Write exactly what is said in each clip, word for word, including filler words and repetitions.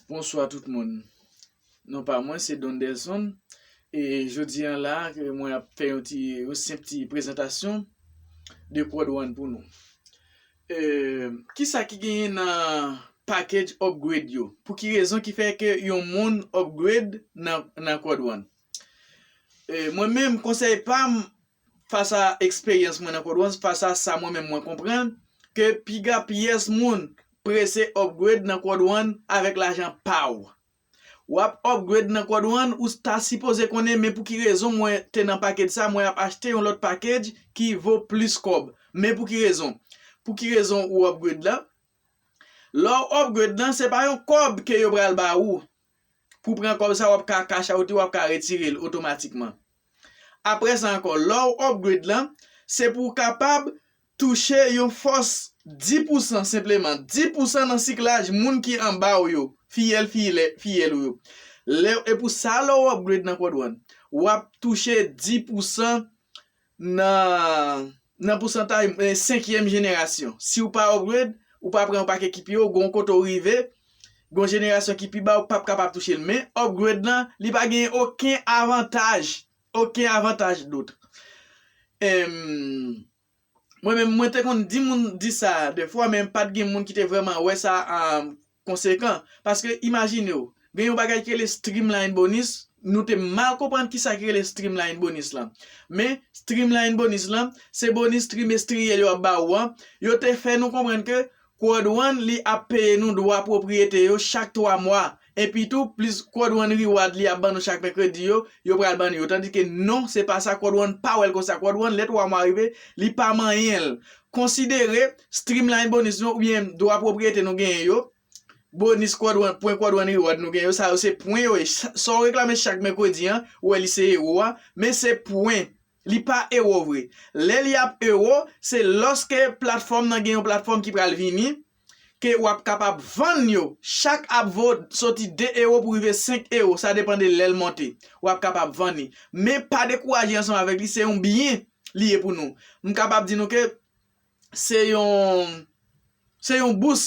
Bonswa tout moun. Non pa mwen, se Dondelson. E jodi an la, ke mwen ap fè yon ti, yon senp ti prezantasyon de Quad One pou nou. E, kisa ki genyen nan package upgrade yo? Pou ki rezon ki fè ke yon moun upgrade nan, nan Quad One? E, mwen menm, konsèy pa m, fas a eksperyans mwen nan Quad One, fas a sa mwen menm mwen konprann, ke piga pyès moun prese upgrade nan Quad One avèk lajan pa w. W ap upgrade nan Quad One, ou ta sipoze konnen, men pou ki rezon mwen te nan package sa, mwen ap achte yon lòt package ki vo plis kòb. Men pou ki rezon? Pou ki rezon ou upgrade la? Lè w upgrade lan, se pa yon kòb ke yo pral ba ou. Pou pran kòb sa, w ap ka cash out, w ap ka retire l otomatikman. Apre sa ankò, lè w upgrade lan, se pou w kapab touche yon fòs dis pousan senpleman. Dis pousan nan siklaj moun ki anba w yo, fiyèl, fiyèl, fiyèl ou yo. Lè, e pou sa, lè w upgrade nan Quad One, w ap touche dis pousan nan, nan pousantaj, eh, senkyèm jenerasyon. Si w pa upgrade, ou pa pran yon pakèt ki pi wo, gon kote w rive, gon jenerasyon ki pi ba, ou p ap kapab touche l. Men, upgrade lan, li pa genyen okenn avantaj. Okenn avantaj dòt. Em, mwen menm, mwen te konn di moun di sa de fwa, men pa t gen moun ki te vrèman wè sa, ah, konsekan. Paske imajine w, gen yon bagay ki rele streamline bonus, nou te mal konprann kisa ki rele streamline bonus lan. Men, streamline bonus lan, se bonus trimestriyèl yo ap ba ou an. Yo te fè nou konprann ke Quad One, li ap peye nou dwa pwopriyete yo chak twa mwa. Epi tou, plis Quad One Reward li ap ban nou chak mèkredi yo, yo pral ban nou yo. Tandike non, se pa sa, Quad One pa wè l konsa. Quad One, lè twa mwa rive, li pa manyen l. Konsidere streamline bonus nou oubyen dwa pwopriyete nou genyen yo, bonus Quad One, pwen Quad One Reward nou genyen yo, sa yo se pwen yo ye. Sa, sa w reklame chak mèkredi an, ou wè li se ewo a, men se pwen. Li pa ewo vre. Lè li ap ewo, se lòske platfòm nan gen yon platfòm ki pral vini, ke w ap kapab vann yo. Chak ap vo soti de ewo pou rive senk ewo, sa depann de lè l monte. W ap kapab vann li. Men pa dekouraje ansanm avèk li, se yon byen li ye pou nou. M kapab di nou ke se yon, se yon bous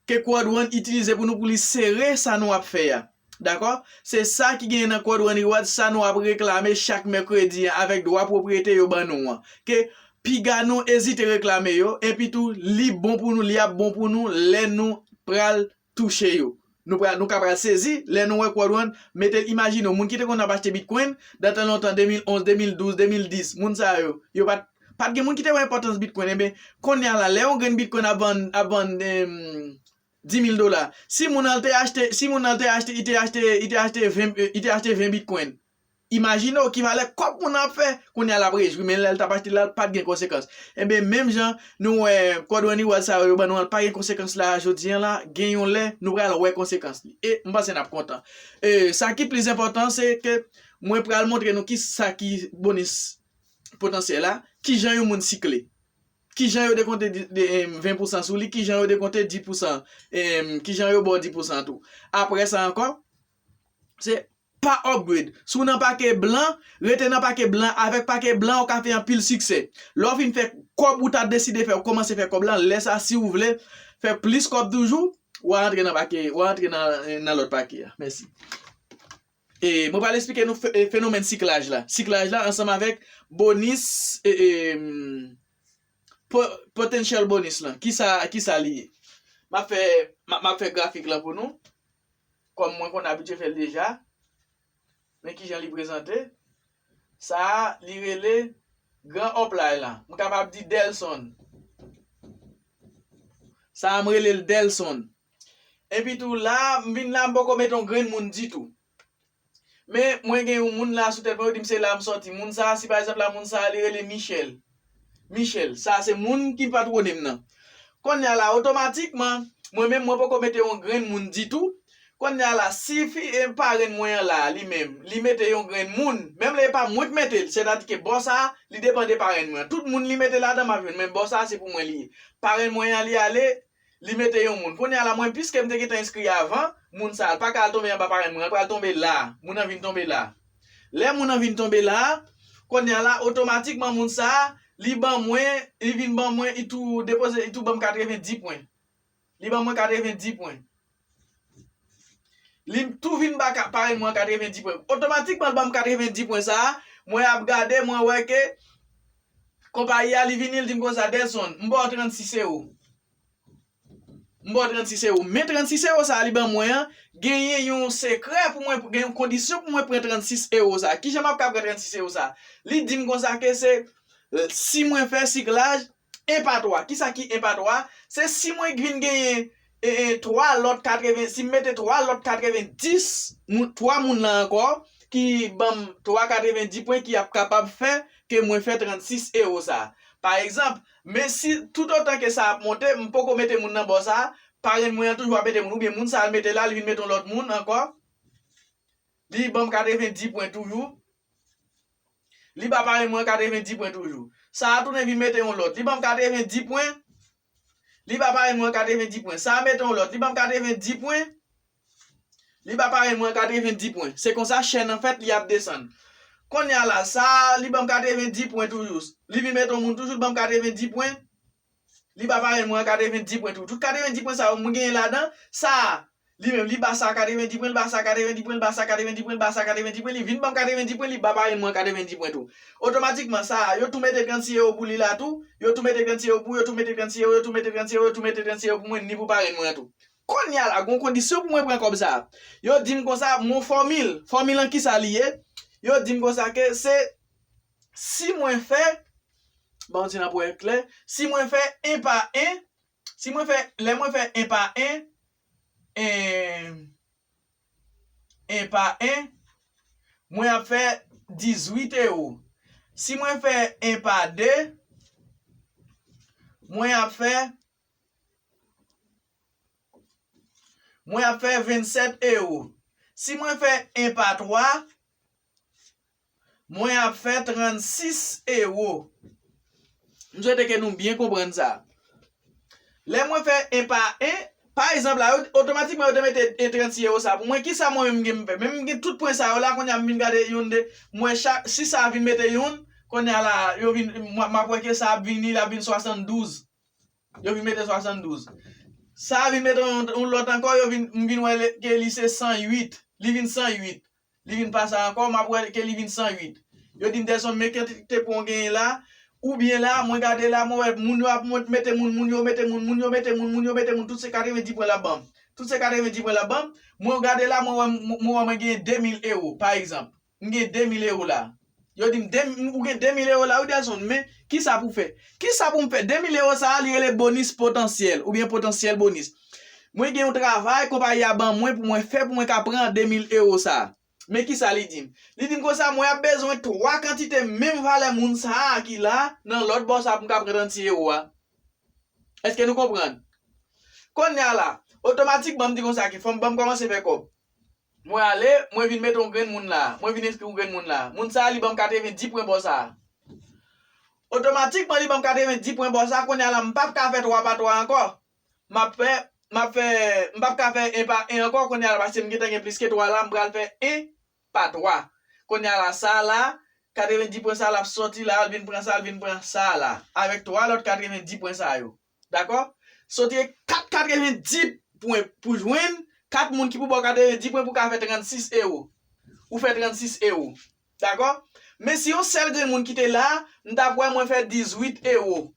ke Quad One itilize pou nou, pou li sere sa nou ap fè a. Dakò? Se sa ki genyen nan Quad One Reward, sa nou ap reklame chak mèkredi an avèk dwa pwopriyete yo ban nou an. Ke piga nou ezite reklame yo, epi tou li bon pou nou, li ap bon pou nou lè nou pral touche yo. Nou pral, nou ka pral sezi lè nou wè Quad One mete l. Imajine w, moun ki te konn ap achte Bitcoin, dan tan lontan, de mil onz, de mil douz, de mil dis, moun sa yo, yo pa t, pa t gen moun ki te wè enpòtans Bitcoin. Enben, kounye a la, lè yon grenn Bitcoin ap vann, ap vann, em, dis mil dola. Si moun nan te achte, si moun nan te achte, li te achte, li te achte ven, li te achte ven Bitcoin. Imajine w ki valè kòb moun nan ap fè. Kounye a l ap rejwi, men lè l t ap achte la, pa t gen konsekans. Enben, menm jan nou wè Quad One Reward sa yo, yo ban nou an, pa gen konsekans la, jodi an la, gen yon lè, nou pral wè konsekans li. E m panse n ap kontan. E sa ki plis enpòtan, se ke mwen pral montre nou ki sa ki bonis potansyèl la, ki jan yon moun sikle. Ki jan yo dekonte di- de, em, ven pousan sou li, ki jan yo dekonte dis pousan, em, ki jan yo ba w dis pousan tou. Apre sa ankò, se pa upgrade. Si w nan pake blan, rete nan pake blan. Avèk pake blan, ou ka fè anpil siksè. Lè w fin fè kòb ou ta deside fè, ou kòmanse fè kòb la, lè sa, si w vle fè plis kòb toujou, w a antre nan pake, w a antre nan, nan lòt pake a. Mèsi. E mwen pral eksplike nou fe- e, fenomèn siklaj la. Siklaj la ansanm avèk bonis, e, e, m, po- potential bonis lan. Kisa, kisa li ye? M ap fè, m ap, m ap fè grafik lan pou nou. Kòm mwen konn abitye fè l deja. Men kijan li prezante. Sa a, li rele gran upline lan. M kapab di Delson. Sa a, m rele l Delson. Epi tou la, m vin la, m poko mete yon grenn moun ditou. Men, mwen gen yon moun la sou tèt mwen, yo di m se la m sòti. Moun sa a, si pa egzanp la, moun sa a, li rele Michel. Michel, sa a se moun ki patwone m nan. Kounye a la, otomatikman, mwen menm, mwen poko mete yon grenn moun ditou. Kounye a la, si fi, e, parenn mwen an la, li menm, li mete yon grenn moun, menm lè e pa mwen k mete l, sètadi ke bò sa a, li depann de parenn mwen an. Tout moun li mete ladan, m ap jwenn, men bò sa a, se pou mwen li ye. Parenn mwen an, li ale, li mete yon moun. Kounye a la, mwen, piske m te gentan enskri avan, moun sa a, l pa ka al tonbe anba parenn mwen an, l pral tonbe la a. Moun nan vin tonbe la a. Lè moun nan vin tonbe la a, kounye a la, otomatikman, moun sa a, li ban mwen, li vin ban mwen, li tou depoze, li tou ban m katrevenndis pwen. Li ban mwen katrevenndis pwen. Li tou vin ba ka- parenn mwen an katrevendi pwen. Otomatikman, l ban m katrevendi pwen sa a, mwen ap gade, mwen wè ke konpayi a, li vini, li di m konsa, Delson, m ba w trannsis ewo. M ba w trannsis ewo. Men trannsis ewo sa a li ban mwen an, genyen yon sekrè pou mwen, gen yon kondisyon pou mwen pran trannsis ewo sa a. Kijan m ap ka pran trannsis ewo sa a? Li di m konsa ke se, eh, si mwen fè siklaj en pa twa. Kisa ki en pa twa? Se si mwen vin genyen, e, e, twa lòt katreven, si m mete twa lòt katrevendis, moun, twa moun lan ankò, ki ban m twa katrevendi pwen ki ap kapab fè ke mwen fè trannsis ewo sa a. Pa egzanp, men si toutotan ke sa ap monte, m poko mete moun nan bò sa a, parenn mwen an toujou ap mete moun, oubyen moun sa a l mete la, li vin mete yon lòt moun ankò, li ban m katrevendi pwen toujou, li ba parenn mwen an katrevendi pwen toujou. Sa a tounen vin mete yon lòt, li ban m katrevendi pwen, li ba parenn mwen an katrevendi pwen. Sa a mete yon lòt, li ban m katrevendi pwen, li ba parenn mwen an katrevendi pwen. Se konsa chèn an fèt, li ap desann. Kounye a la, sa a, li ban m katrevendi pwen toujou. Li vin mete yon moun toujou, li ban m katrevendi pwen. Li ba parenn mwen an katrevendi pwen tou. Tout katrevendi pwen sa yo, mwen genyen ladan, sa a, li menm, li ba sa a katrevendi pwen, li ba sa a katrevendi pwen, li ba sa a katrevendi pwen, li ba sa a katrevendi pwen, li vin ban m katrevendi pwen, li ba parenn mwen an katrevendi pwen tou. Otomatikman, sa a, yo tou mete trannsis ewo pou li la tou, yo tou mete trannsis ewo pou, yo tou mete trannsis ewo, yo tou mete trannsis ewo, yo tou mete trannsis ewo pou mwen, ni pou parenn mwen an tou. Kounye a la, gon kondisyon pou mwen pran kòb sa a. Yo di m konsa, mon fòmil, fòmil an kisa li ye? Yo di m konsa ke se, si mwen fè, ban m di n ap wè klè, si mwen fè en pa en, si mwen fè, lè mwen fè en pa en, en, en pa en, mwen ap fè dizuit ewo. Si mwen fè en pa de, mwen ap fè, mwen ap fè vennsèt ewo. Si mwen fè en pa twa, mwen ap fè trannsis ewo. M swete ke nou byen konprann sa. Lè mwen fè en pa en, pa egzanp la, yo, otomatikman yo te mete en trannsis ewo sa pou mwen. Kisa mwen menm gen m fè? Menm m gen tout pwen sa yo la, kounye a m vin gade youn de, mwen chak, si sa a vin mete youn, kounye a la, yo vin, m, m ap wè ke sa ap vini, l ap vin swasanndouz. Yo vin mete swasanndouz. Sa a vin mete yon, yon lòt ankò, yo vin, m vin wè le- ke li se san uit. Li vin san uit. Li vin pa sa ankò, m ap wè ke li vin san uit. Yo di m, Delson, men kantite pwen w genyen la, oubyen la, mwen gade la, mwen wè moun yo ap mont- mete moun, moun yo mete moun, moun yo mete moun, moun yo mete moun, tout se katrevendi pwen l ap ban m. Tout se katrevendi pwen l ap ban m. Mwen gade la, mwen wè, mwen wè mwen genyen de mil ewo, pa egzanp. M gen de mil ewo la. Yo di m, "De- ou gen de mil ewo la, wi, Delson, men kisa pou fè?" Kisa pou m fè? De mil ewo sa a, li rele bonis potansyèl, oubyen potansyèl bonis. Mwen gen yon travay, konpayi a ban mwen pou mwen fè, pou mwen ka pran de mil ewo sa a. Men kisa li di m? Li di m konsa, mwen ap bezwen twa kantite menm valè moun sa a ki la, nan lòt bò sa a pou m ka pran trannsis ewo a. Èske nou konprann? Kounye a la, otomatikman, m di konsa ke fò m, ban m kòmanse fè kòb. Mwen ale, mwen vin mete yon grenn moun la. Mwen vin enskri yon grenn moun la. Moun sa a, li ban m katrevendi pwen bò sa a. Otomatikman, li ban m katrevendi pwen bò sa a. Kounye a la, m p ap ka fè twa pa twa ankò. M ap fè, m ap fè, m p ap ka fè en pa en ankò kounye a la, paske m gentan gen plis ke twa la, m pral fè en pa twa. Kounye a la, sa a la, katrevendi pwen sa a, l ap sòti la, l vin pran sa, l vin pran sa a la, avèk twa lòt katrevendi pwen sa yo. Dakò? Soti kat katrevendi pwen pou jwenn kat moun ki pou ba w katrevendi pwen pou ka fè trannsis ewo. Ou fè trannsis ewo. Dakò? Men si yon sèl grenn moun ki te la, m t ap wè mwen fè dizuit ewo.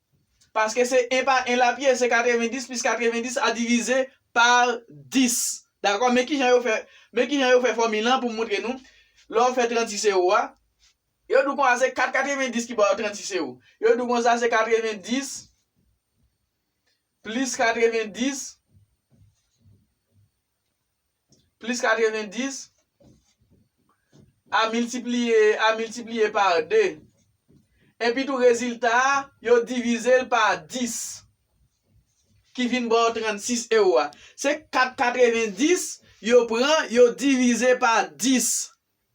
Paske se en pa en l ap ye, se katrevendis plis katrevendis a divize pa dis. Dakò? Men kijan yo fè, men kijan yo fè fòmil lan pou m montre nou. Lè w fè trannsis ewo a, yo di w konsa se kat katrevendis ki ba w trannsis ewo. Yo di w konsa se katrevendis plis katrevendis, plis katrevendis, a miltipliye, a miltipliye pa de. Epi tou rezilta a, yo divize l pa dis. Ki vin ba w trannsis ewo a. Se kat katrevendis, yo pran, yo divize pa dis.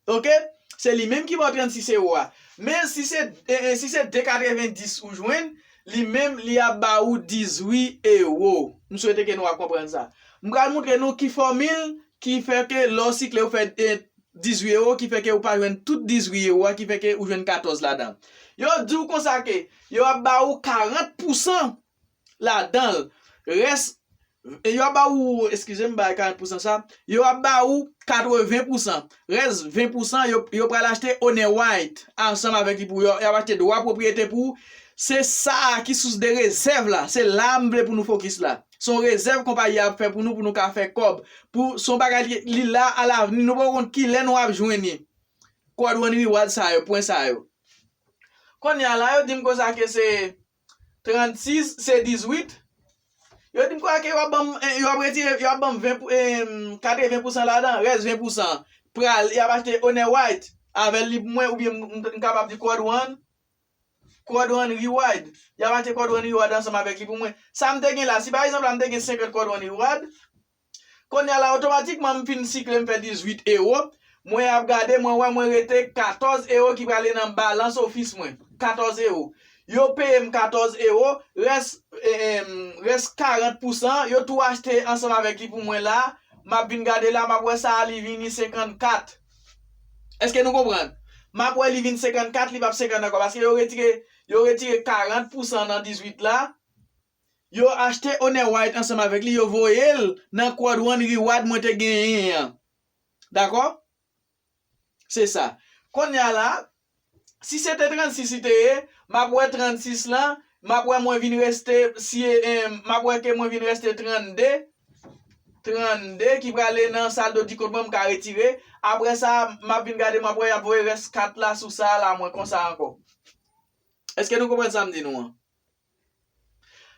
Oke? Se li menm ki ba w trannsis ewo a. Men si se, e, e, si se de katrevendis ou jwenn, li menm, li ap ba ou dizuit ewo. M swete ke nou ap konprann sa. M pral montre nou ki fòmil ki fè ke lè w sikle ou fè, e, dizuit ewo, ki fè ke ou pa jwenn tout dizuit ewo a, ki fè ke ou jwenn katòz ladan. Yo di w konsa ke yo ap ba ou karant pousan ladan l. Rès E yo ap ba ou, eskize m, bay karant pousan sa, yo ap ba ou katreven pousan. Rès ven pousan, yo, yo pral achte Oner White ansanm avèk li pou yo, y ap achte dwa pwopriyete pou ou. Se sa a ki sous de rezèv la. Se la m vle pou nou fokis la. Se yon rezèv konpayi a ap fè pou nou, pou nou ka fè kòb. Pou, se yon bagay li, li la alavni. Nou poko konn kilè nou ap jwenn li. Quad One Reward sa yo, pwen sa yo. Kounye a la, yo di m konsa ke se trannsis, se dizwit. Yo di m konsa ke yo ap ban m, eh, yo ap retire, yo ap ban m ven pou, eh, katreven pousan ladan, rès ven pousan pral, y ap achte Oner White avè li pou mwen, oubyen m, m, m kapab di Quad One, Quad One Reward. Y ap achte Quad One Reward ansanm avèk li pou mwen. Sa m te gen la, si pa egzanp la m te gen senkant Quad One Reward, kounye a la, otomatikman, m fin sikle, m fè dizwit ewo. Mwen ap gade, mwen wè mwen rete katòz ewo ki prale nan balans ofis mwen. Katòz ewo. Yo peye m katòz ewo, rès, em, rès karant pousan, yo tou achte ansanm avèk li pou mwen la. M ap vin gade la, m ap wè sa a, li vini senkannkat. Èske nou konprann? M ap wè li vin senkannkat, li p ap senkant ankò, paske yo retire, yo retire karant pousan nan dizwit la. Yo achte Oner White ansanm avèk li, yo voye l nan Quad One Reward mwen te genyen an. Dakò? Se sa. Kounye a la, si se te trannsis li te ye, m ap wè trannsis lan, m ap wè mwen vin reste, si, eh, m ap wè ke mwen vin reste trannde, trannde ki prale nan saldo di kont mwen, m ka retire. Apre sa, m ap vin gade, m ap wè y ap voye rès kat la sou sa a la mwen konsa ankò. Èske nou konprann sa m di nou an?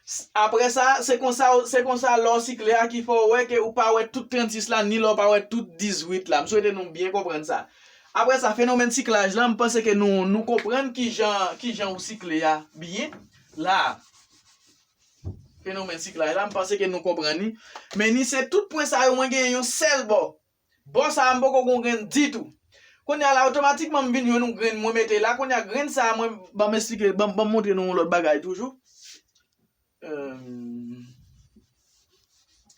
S-, apre sa, se konsa, se konsa lè w sikle a ki fè w wè ke ou pa wè tout trannsis la, ni lè w pa wè tout dizwit la. M swete nou byen konprann sa. Apre sa, fenomèn siklaj la, m panse ke nou, nou konprann kijan, kijan ou sikle a byen la. Fenomèn siklaj la, m panse ke nou konprann li. Men ni se tout pwen sa yo mwen genyen yon sèl bò. Bò sa a m poko gon grenn ditou. Kounye a la, otomatikman m vin jwenn yon grenn mwen mete la. Kounye a grenn sa a mwen, ban m esplike, ban, ban m montre nou yon lòt bagay toujou. Em,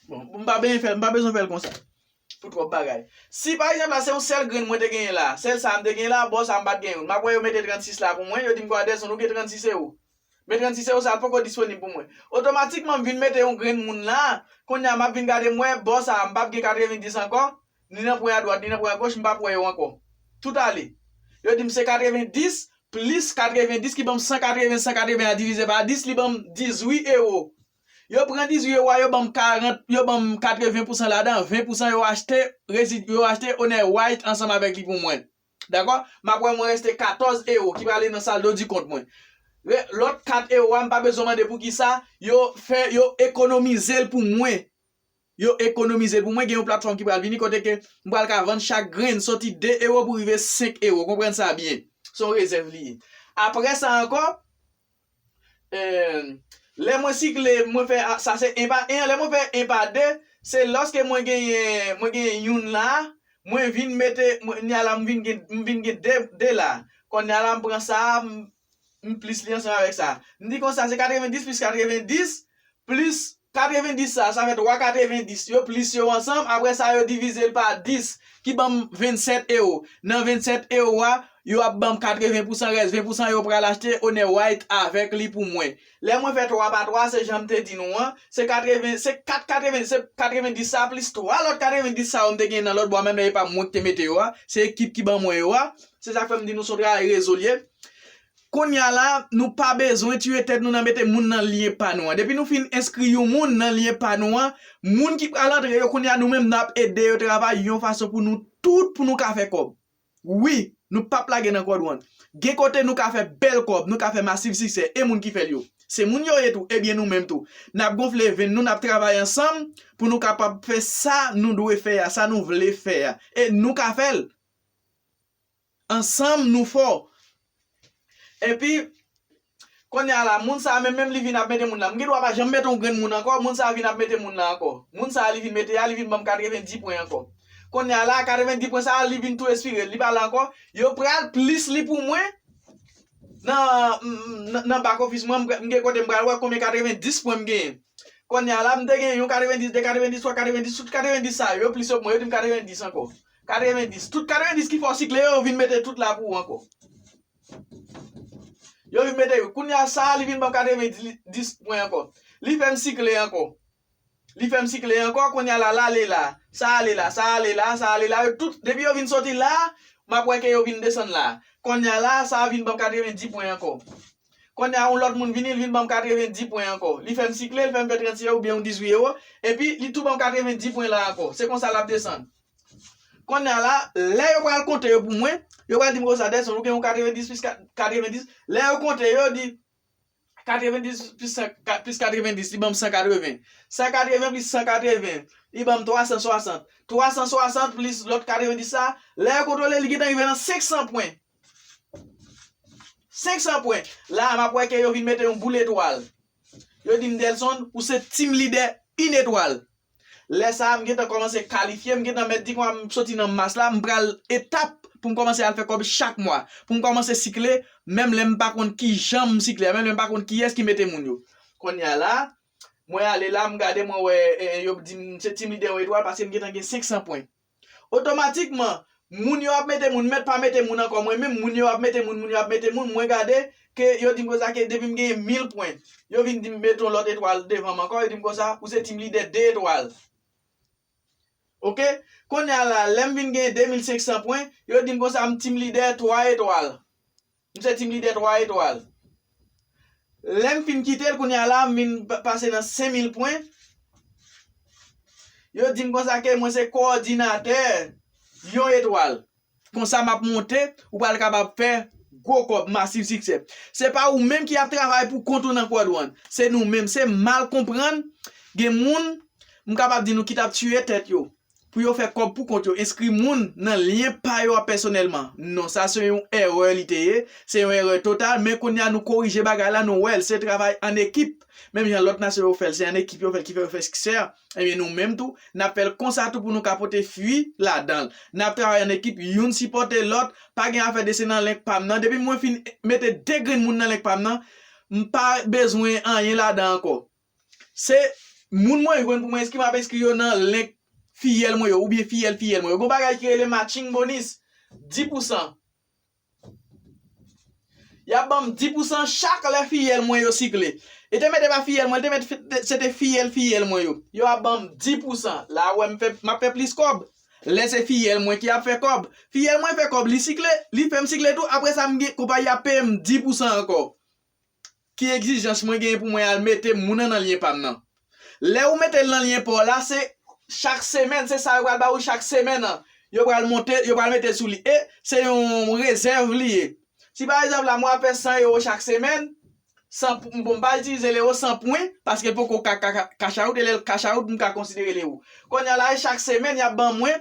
bon, m pa bezwen fè, m pa bezwen fè l konsa. Pou twòp bagay. Si pa egzanp la, se yon sèl grenn mwen te genyen la. Sèl sa a m te genyen la, bò sa a m pa t genyen. M ap wè yo mete trannsis la pou mwen, yo di m kwa Dèson, ou gen trannsis ewo. Men trannsis ewo sa a poko disponib pou mwen. Otomatikman, m vin mete yon grenn moun la. Kounye a, m ap vin gade, m wè bò sa a, m p ap gen katrevendis ankò. Ni nan pwen adwat, ni nan pwen agoch, m p ap wè yo ankò. Tout ale. Yo di m se katrevendis plis katrevendis ki ban m san katreven, san katreven a divize pa dis, li ban m dizwit ewo. Yo pran dizwit ewo a, yo ban m karant, yo ban m katreven pousan ladan, ven pousan yo achte, rezi-, yo achte Oner White ansanm avèk li pou mwen. Dakò? M ap wè mwen reste katòz ewo ki prale nan saldo di kont mwen. Re-, lòt kat ewo a, m pa bezwen mande poukisa, yo fè, yo ekonomize l pou mwen. Yo ekonomize l pou mwen, gen yon platfòm ki pral vini kote ke m pral ka vann chak grenn soti de ewo pou rive senk ewo. Konprann sa byen. Se yon rezèv li ye. Apre sa ankò, eh, lè mwen sikle, mwen fè a, sa se en pa en, lè mwen fè en pa de, se lòske mwen genyen, mwen genyen youn la, mwen vin mete, mwen, kounye a la, m vin gen, m vin gen de, de la. Kounye a la, m pran sa, m, m plis li ansanm avèk sa. M di konsa, se katrevendis plis katrevendis, plis katrevendis sa, sa fè twa katrevendis. Yo plis yo ansanm, apre sa, yo divize l pa dis, ki ban m vennsèt ewo. Nan vennsèt ewo a, yo ap ban m katreven pousan, rès ven pousan yo pral achte Oner White avèk li pou mwen. Lè mwen fè twa pa twa, se jan m te di nou an, se katreven, se kat katreven, se katrevendis sa plis twa lòt katrevendis sa yo m te gen nan lòt bò a, menm lè e pa mwen ki te mete yo a, se ekip ki ban mwen yo a. Se sa k fè m di nou se yon travay rezo l ye. Kounye a la, nou pa bezwen tiye tèt nou nan mete moun nan lyen pa nou an. Depi nou fin enskri yon moun nan lyen pa nou an, moun ki pral antre yo, kounye a nou menm n ap ede yo travay yon fason pou nou tout, pou nou ka fè kòb. Wi, nou p ap lage nan Quad One. Gen kote nou ka fè bèl kòb, nou ka fè masiv siksè, e moun ki fè l yo. Se moun yo ye tou, ebyen nou menm tou. N ap gonfle venn nou, n ap travay ansanm pou nou kapab fè sa nou dwe fè a, sa nou vle fè a. E nou ka fè l. Ansanm nou fò. Epi, kounye a la, moun sa a menm, menm li vin ap mete moun la. M gen dwa pa janm mete yon grenn moun ankò, moun sa a vin ap mete moun la ankò. Moun sa a li vin mete a, li vin ban m katrevendis pwen ankò. Kounye a la, katrevendis pwen sa a, li vin tou espire, li pa la ankò. Yo pral plis li pou mwen nan, nan, nan back office mwen, m, m gen kote m pral wè konbyen katrevendis pwen m genyen. Kounye a la, m te gen yon katrevendis, de katrevendis, twa katrevendis, tout katrevendis sa yo, yo plis yo pou mwen, yo di m katrevendis ankò. Katrevendis. Tout katrevendis ki fè w sikle yo, yo vin mete tout la pou ou ankò. Yo vin mete yo. Kounye a sa, li vin ban m katrevendis pwen ankò. Li fè m sikle ankò. Li fè m sikle ankò, kounye a la, l ale la. Sa ale la, sa ale la, sa ale la. Yo tout, depi yo vin soti la, m ap wè ke yo vin desann la. Kounye a la, sa vin ban m katrevendi pwen ankò. Kounye a, yon lòt moun vini, li vin ban m katrevendi pwen ankò. Li fè m sikle, li fè m fè trannsenk ewo oubyen yon dizuit ewo. Epi, li tou ban m katrevendi pwen la ankò. Se konsa l ap desann. Kounye a la, lè yo pral konte yo pou mwen, yo pral di m konsa, Delson, ou gen yon katrevendis plis ka-, katrevendis. Lè yo konte yo, di, katrevendis plis san, ka-, plis katrevendis, li ban m san katreven. San katreven plis san katreven, li ban m twa san swasant. Twa san swasant plis lòt katrevendis sa, lè yo kontwole, li gentan rive nan senk san pwen. Senk san pwen. La, m ap wè ke yo vin mete yon boul etwal. Yo di m, Delson, ou se team leader une étoile. Lè sa a, m gentan kòmanse kalifye, m gentan mèt di kòman m soti nan mas la, m pral etap pou m kòmanse al fè kòb chak mwa, pou m kòmanse sikle, menm lè m pa konn kijan m sikle a, menm lè m pa konn kiyès ki mete moun yo. Kounye a la, mwen ale la, m gade, mwen wè, eh, yo di m se team leader yon etwal paske m gentan gen senk san pwen. Otomatikman, moun yo ap mete moun, mèt pa mete moun ankò. Mwen menm, moun yo ap mete moun, moun yo ap mete moun. Mwen gade ke yo di m konsa ke depi m genyen mil pwen, yo vin di m mete yon lòt etwal devan m ankò, yo di m konsa, ou se team leader de etwal. Oke? Kounye a la, lè m vin genyen de mil senk san pwen, yo di m konsa, m team leader twa etwal. M se team leader twa etwal. Lè m fin kite l, kounye a la, m vin pa-, pase nan senk mil pwen. Yo di m konsa ke mwen se kowòdinatè yon etwal. Konsa m ap monte, ou pral kapab fè gwo kòb, masiv siksè. Se pa ou menm ki ap travay pou kont ou nan Quad One. Se nou menm, se mal konprann. Gen moun, m kapab di nou ki t ap tiye tèt yo pou yo fè kòb pou kont yo, enskri moun nan lyen pa yo a pèsonèlman. Non, sa se yon erè li te ye, se yon erè total, men kounye a nou korije bagay la, nou wè l, se travay an ekip. Menm jan lòt nasyon yo fè l, se an ekip yo fè l, ki fè yo fè siksè a. Ebyen, nou menm tou, n ap fè l konsa tou pou nou ka pote fwi ladan l. N ap travay an ekip, youn sipòte lòt, pa gen afè desann nan link pa m nan. Depi mwen fin mete de grenn moun nan link pa m nan, m pa bezwen anyen ladan ankò. Se moun mwen jwenn pou mwen enskri, m ap enskri yo nan link fiyèl mwen yo, oubyen fiyèl fiyèl mwen yo. Gon bagay ki rele matching bonus, dis pou san. Y ap ban m dis pou san chak lè fiyèl mwen yo sikle. E te mete pa fiyèl mwen, te mete fi-, se te fiyèl fiyèl mwen yo. Yo ap ban m dis pou san. La, ou wè m fè, m ap fè plis kòb. Lè se fiyèl mwen ki ap fè kòb. Fiyèl mwen fè kòb, li sikle, li fè m sikle tou. Apre sa, m gen, konpayi a peye m dis pou san ankò. Ki egzijans mwen genyen pou mwen al mete moun nan nan lyen pa m nan? Lè ou mete l nan lyen pa w la, se chak semèn, se sa yo pral ba ou chak semèn nan. Yo pral monte, yo pral mete sou li. E se yon rezèv li ye. Si pa egzanp la, mwen ap fè san ewo chak semèn, san, bon, m pa itilize l ewo, san pwen, paske l poko ka, ka, ka, cash out, e lè l cash out, m ka konsidere l ewo. Kounye a la, e chak semèn, y ap ban mwen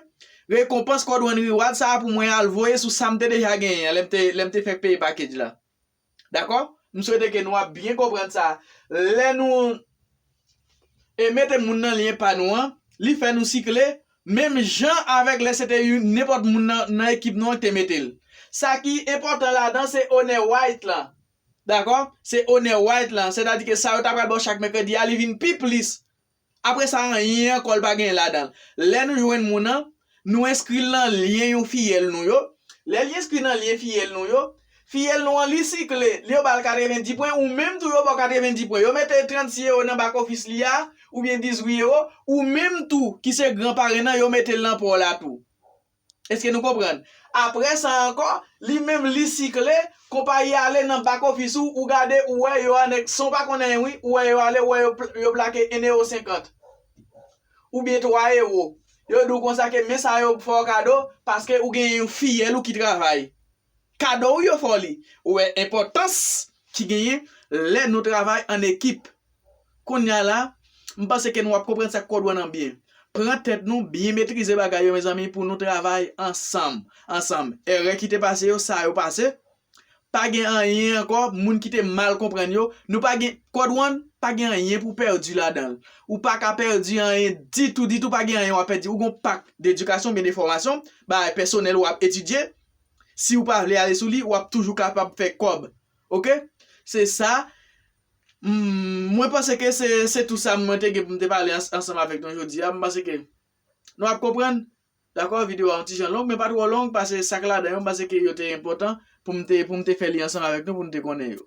rekonpans Quad One Reward sa a pou mwen al voye sou sa m te deja genyen an, lè m te, lè m te fèk peye package la. Dakò? M swete ke nou ap byen konprann sa. Lè nou e mete moun nan lyen pa nou an, li fè nou sikle, menm jan avèk lè se te yon nenpòt moun nan, nan ekip nou an ki te mete l. Sa ki enpòtan ladan, se owner right lan. Dakò? Se owner right lan. Sètadi ke sa yo ta pral ba w chak mèkredi a, li vin pi plis. Apre sa, anyen ankò l pa gen ladan l. Lè nou jwenn moun nan, nou enskri l nan lyen yon fiyèl nou yo. Lè li enskri nan lyen fiyèl nou yo, fiyèl nou an, li sikle, li yo ba l katrevendi pwen, ou menm tou yo ba w katrevendi pwen. Yo mete trannsis ewo nan back office li a, oubyen dizuit ewo, ou menm tou ki se gran parenn nan, yo mete l nan pa w la tou. Èske nou konprann? Apre sa ankò, li menm li sikle, konpayi a ale nan back office ou, ou gade, ou wè yo anèk, san w pa konn anyen wi, ou wè yo ale, ou wè yo pl-, yo plake en ewo senkant. Oubyen twa ewo. Yo di w konsa ke men sa yo fè w kado, paske ou gen yon fiyèl ou ki travay. Kado w yo fè w li. Ou wè enpòtans ki genyen lè nou travay an ekip. Kounye a la, m panse ke nou ap konprann sa k Quad One an byen. Pran tèt nou, byen metrize bagay yo, mezanmi, pou nou travay ansanm, ansanm. Erè ki te pase yo, sa yo pase. Pa gen anyen ankò, moun ki te mal konprann yo. Nou pa gen, Quad One, pa gen anyen pou pèdi ladan l. Ou pa ka pèdi anyen ditou, ditou, pa gen anyen w ap pèdi. Ou gon pak dedikasyon, oubyen de fòmasyon, bagay pèsonèl w ap etidye. Si w pa vle ale sou li, w ap toujou kapab fè kòb. Oke? Se sa. Mm, mwen panse ke se, se tou sa mwen te gen pou m te pale ans-, ansanm avèk nou jodi a. Mwen panse ke nou ap konprann. Dakò, videyo a yon ti jan long, men pa twò long, paske sa k ladan yo, mwen panse ke yo te enpòtan pou m te, pou m te fè li ansanm avèk nou, pou nou te konnen yo.